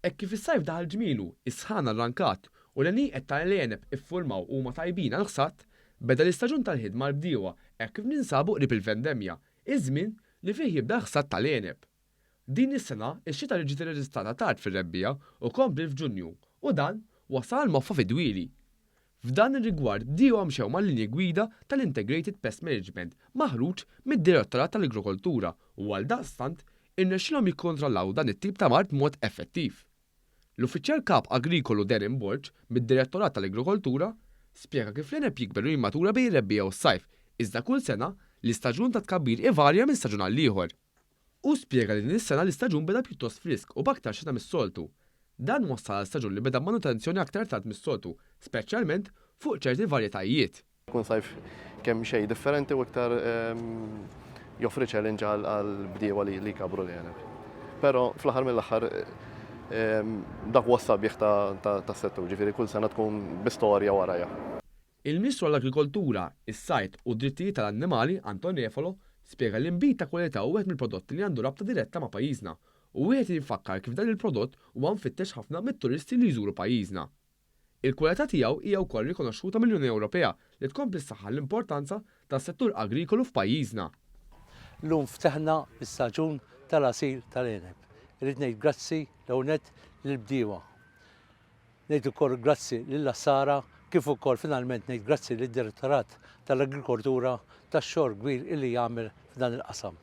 Hekk kif is-sajf daħal ġmielu, is-sħana rrankat u l-għenieqed ta' l-għeneb iffurmaw u huma tajbin għall-ħsad, beda l-istaġun tal-ħidma għall-bdiewa hekk kif ninsabu qrib il-vendemmja, iż-żmien li fih jibda l-ħsad tal-għeneb. Din is-sena, ix-xita li ġiet irreġistrata tard fir-rebbiegħa u kompliet f'Ġunju u dan wassal għal moffa fid-dwieli. F'dan ir-rigward bdiewa mxew mal-linji gwida tal-Integrated Pest Management maħruġ mid-Direttorat tal-Agrikoltura u għaldaqstant irnexxielhom jikkontrollaw dan it-tip ta' mard b'mod effettiv. L-Uffiċjal Kap Agrikolu Darren Borg mid-Direttorat tal-Agrikoltura spjega kif l-għeneb jikber u jimmatura bejn ir-rebbiegħa u s-sajf iżda kull sena l-istaġun tat-tkabbir ivarja minn staġun għall-ieħor. Hu spjega li din is-sena l-istaġun beda pjuttost frisk u b'aktar xita mis-soltu. Dan wassal għal staġun li beda b'manutenzjoni aktar tard mis-soltu, speċjalment fuq ċerti varjetajiet. Ikun sajf kemxejn differenti u iktar joffri challenge għall-bdiewa li jkabbru l-għeneb. Però fl-aħħar mill-aħħar dak huwa s-sabiħ tas-settur, ġifieri kull sena tkun bi storja warajha. Il-Ministru għall-Agrikoltura, is-Sajd u d-Drittijiet tal-Annimali, Anton Refalo, spjega li nbid ta' kwalità hu wieħed mill-prodotti li għandu rabta diretta ma' pajjiżna u wieħed irid ifakkar kif dan il-prodott huwa mfittex ħafna mit-turisti li jżuru pajjiżna. Il-kwalità tiegħu hija wkoll rikonoxxuta mill-Unjoni Ewropea li tkompli ssaħħaħ l-importanza tas-settur agrikolu f'pajjiżna. Llum ftaħna l-istaġun tal-għasir tal-għeneb. Irrid ngħid grazzi l-ewwel nett lill-bdiewa. Ngħid ukoll grazzi lill-għassara kif ukoll finalment ngħid grazzi lid-Direttorat tal-Agrikoltura tax-xogħol kbir illi jagħmel f'dan il-qasam.